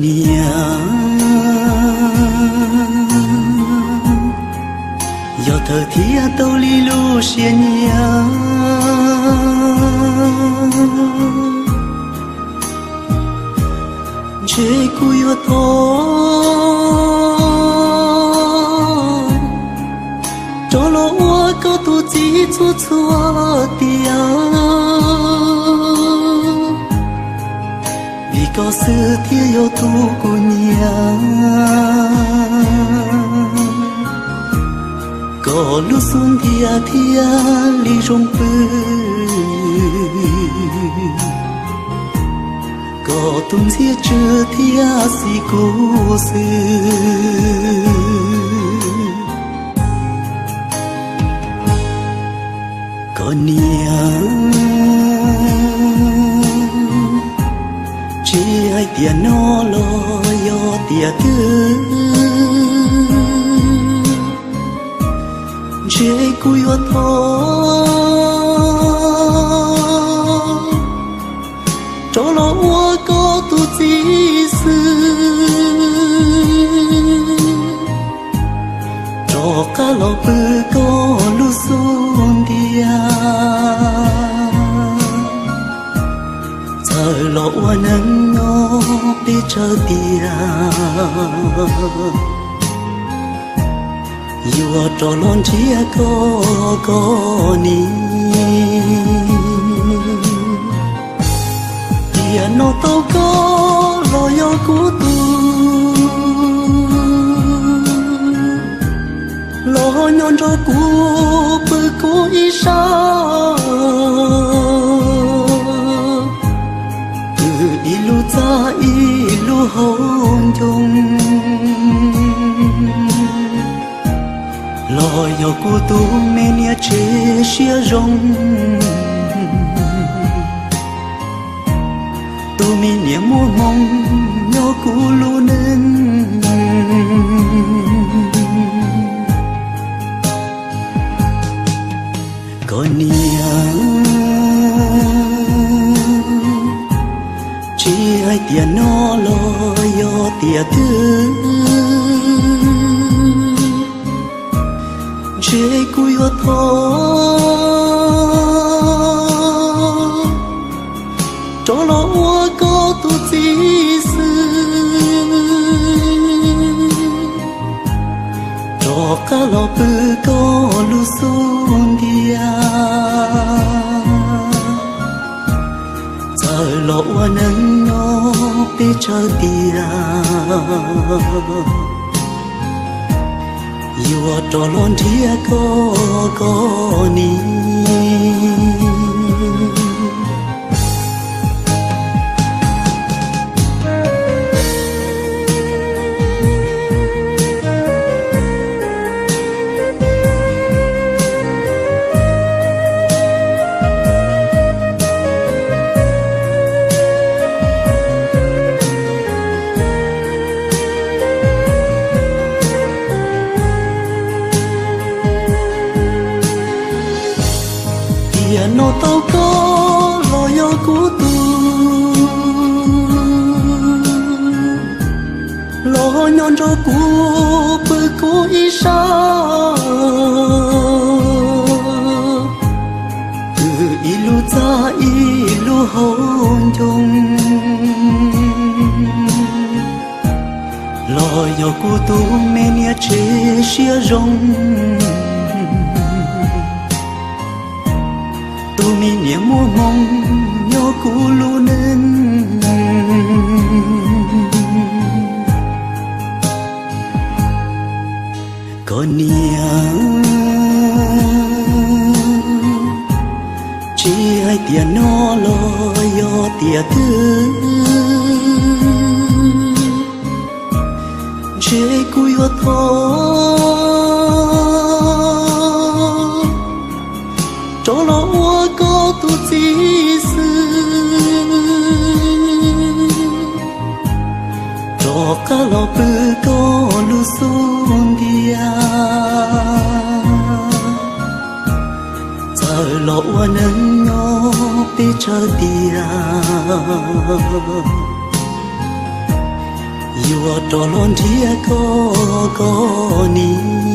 Niam, yog thawj thiab tau li lub siab nyiam, ntshe kuv yuav thov rov los ua koj tus txiv txhua txhua tiam, vim koj xwb thiaj yog tus kuv nyiam. Koj lub xub ntiag thiaj li zoo pw, koj tus ntxhiab tsw thiaj xis kuv xwb. Koj niam, tsis hais tiam no los yog tiam twg, ntshe kuv yuav thov rov los ua koj tus txiv xwb, rov qab los pw koj lub xub ntiag, txawm los ua neeg nyob peb tsawg tiam, yuav rov los nrhiav koj, koj niam. Tiam no tau koj los yog kuv tus, los nyob nrog kuv pw kuv ib sab, pw ib lub txaj ib lub hauv ncoo, los yog kuv tus me niam tsev siab zoo, tus me niam muaj hmoo nyob kuv lub neej. Koj niam, tsis hais tiam no los yog tiam twg, ntshe kuv yuav thov rov los ua koj tus txiv xwb, rov qab los pw koj lub xub ntiag, txawm los ua neeg nyob peb tsawg tiam, yuav rov los nrhiav koj, koj niam. Tiam no tau koj los yog kuv tus, los nyob nrog kuv pw kuv ib sab, pw ib lub txaj ib lub hauv ncoo, los yog kuv tus me niam tsev siab zoo, tus me niam muaj hmoo nyob kuv lub neej. Koj niam, tsis hais tiam no los yog tiam twg, ntshe kuv yuav thov rov los ua koj tus txiv xwb, rov qab los pw koj lub xub ntiag, txawm los ua neeg nyob peb tsawg tiam, Yuav rov los nrhiav koj, koj niam.